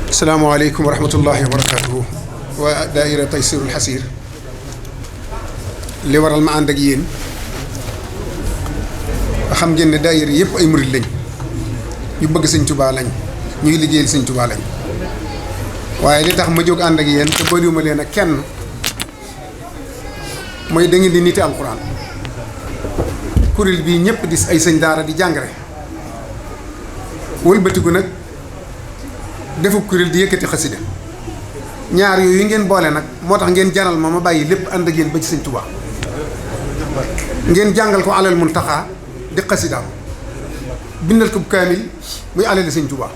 asalaamaaleykum wa rahmatullahi wa barakatuhu waa daaira Taysirul Xasir li waral ma ànd ak yéen xam ngeen ne daaira yëpp ay murid lañ ñu bëgg sëñ Tuubaa lañ ñuy liggéeyal sëñ Tuubaa lañ waaye li tax ma jóg ànd ak yéen te bëriwuma leen ak kenn mooy da ngeen di niti alxuraan kuréel bii ñëpp di ay sëñ daara di jàngale wëlbatiku nag defu kuréel di yëkkati xasida ñaar yooyu ngeen boole nag moo tax ngeen jaral ma bàyyi lépp ànd ak yéen ba ci sëñ Tuubaa ngeen jàngal ko alal muntaxaa di xasidaam bindal ko kaamil muy alali sëñ Tuubaa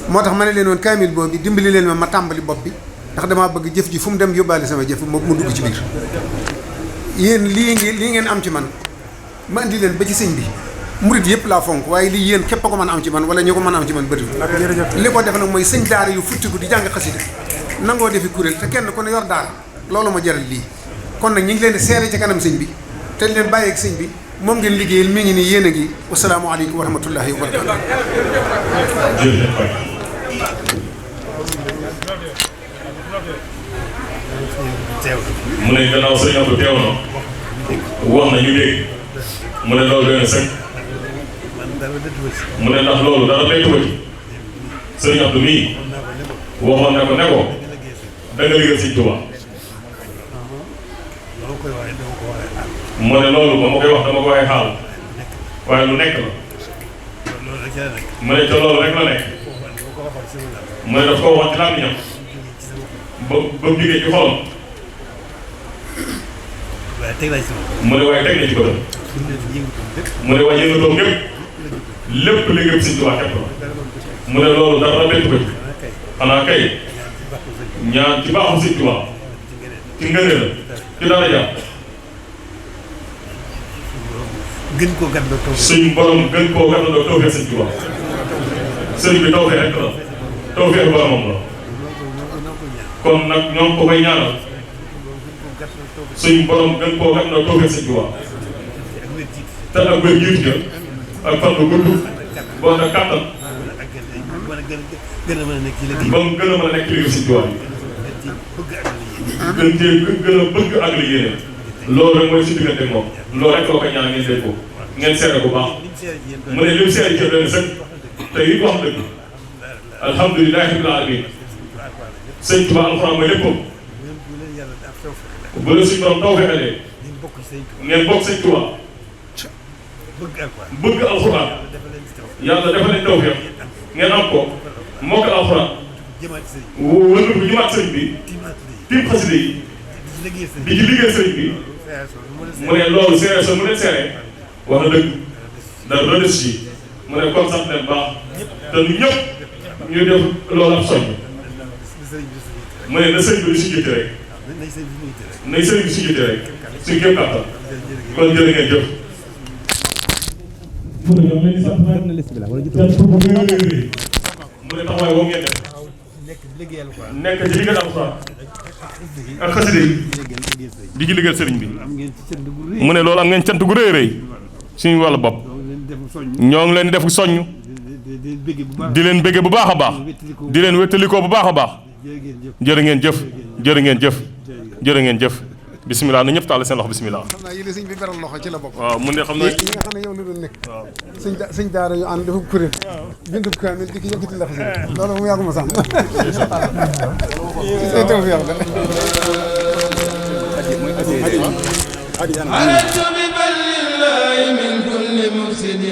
moo tax ma ne leen woon kaamil boobu dimbali leen ma tàmbali bopp bi ndax damaa bëgg jëf ji fu mu dem yóbbaale sama jëf mu dugg ci biir yéen lii ngeen am ci man ma indi leen ba ci sëñ bi murit yëpp laa fonk waaye lii yéen képp a ko mën a am ci man wala ñu ko mën a am ci man bëriwul li ko def nag mooy sëñ daara yu futtiku di jàng xasida nangoo defi kuréel te kenn ku ne yor daara loolu ma jaral lii kon nag ñu ngi leen di seere ci kanam sëñ bi te leen bàyyi ak sëñ bi moom ngeen liggéeyal mi ngi nii yéen a ngi wasalaamaaleykum wa rahmatullahi wa barakatu mu ne gannaaw sëñ Abdou teew na wax na ñu dégg mu ne loolu doy na sëñ mu ne ndax loolu dara lay tuba ci sëñ Abdou mii waxoon na ko ne ko da nga liggéey sëñ Tuubaa mu ne loolu ba ma koy wax dama ko waxee xaal waaye lu nekk la mu ne te loolu rek la nekk mu ne daf ko waxoon ci làmmiñam ba mu liggéey ci xolam mu ne waaye teg na ci bëtam mu ne waaye yëngatoom ñëpp lépp liggéey sëñ Tuubaa képp la mu ne loolu dara bettu ko ci xanaa kay ñaan ci baaxu sëñ Tuubaa ci ngëneel la ci daraja gën koo gàddoo tawfeex suñ borom gën koo gàddoo tawfeex sëñ Tuubaa sëriñ bi tawfeex rek la tawfeex boromam la kon nag ñoom ko koy ñaanal suñ borom gën koo gàddoo tawfeex sëñ Tuubaa te ak wér jiitu ja ak fan bu gudd boo na kàttan gën a mën a nekk ci liggéey ba mu gën a mën a nekk ci liggéey sëñ Tuubaa gën cee gën a bëgg ak liggéey loolu rek mooy si diggante moom loolu rek la ko ñaan ngeen dégg ko ngeen seere bu baax mu ne lim seere ci leen sëñ te it wax dëgg alhamdulilahi rabbil alamin sëñ Tuubaa alxuraan mooy léppam bu la suñu borom taw fexelee ngeen bokk sëñ Tuubaa bëgg alxuraan yàlla dafa leen taw fex ngeen am ko mokkal alxuraan wëllu bu jëmaat sëñ bi tim xasida yi di ci liggéey sëñ bi mu ne loolu seere so mu leen seere wax na dëgg dara des ci mu ne kon sax leen baax te ñu ñëpp ñu def loolu ab soñ mu ne na sëñ bi di si jëtte rek nay sëñ bi si jëtte rek suñu kéem kàttan kon jërë ngeen jëf mu ne ñoom leen di sant nag mu ne taxawaay boobu ngeen def nekk ci liggéeyal alxuraan ak xasida yi di ci liggéeyal sëriñ bi mu ne loolu am ngeen cant gu rëy rëy suñu wàllu bopp ñoo ngi leen di def soññ di leen bégge bu baax a baax di leen wéttalikoo bu baax a baax jërë ngeen jëf jërë ngeen jëf jërë ngeen jëf bisimilah na ñëpp taal seen loxo bisimilah. xam naa yéen sëñ bi beral loxo ci la bokk. waaw mu ne xam naa yi nga xam ne yow la doon nekk. waaw sëñ daara yu ànd dafa kuréel. bindub kaamil di ki yëkkati la xasida loolu mu yàggu ma sàmm. sëñ taw fi yàlla. أردت ببل الله من كل مفسد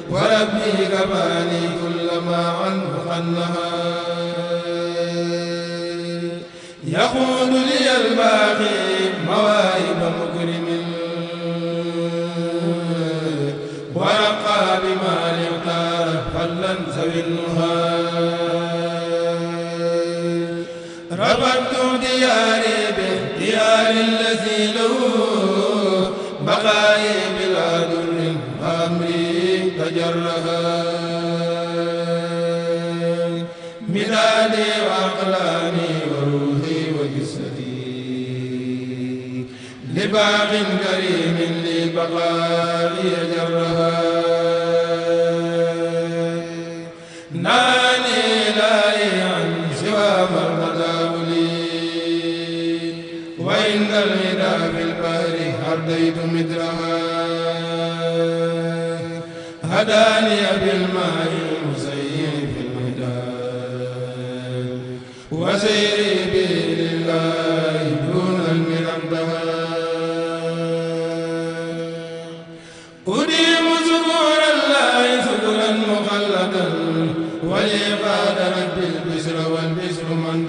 وربي كفاني كل ما عنه خنها يقول لي الباقي مواهب مكرم ورقى بما لقار فلا سوي النهى ربطت دياري باختيار الذي له بقائي بلا در أمري تجرها مدادي وأقلامي وروحي وجسدي لباق كريم لبقائي جرها والميدا في البحر أرديت مدرها هداني بالماء المسير في الميدان وسيري به لله دون المنبه أديم سبور الله سبلا مخلدا ولي قاد رب البشر والبشر من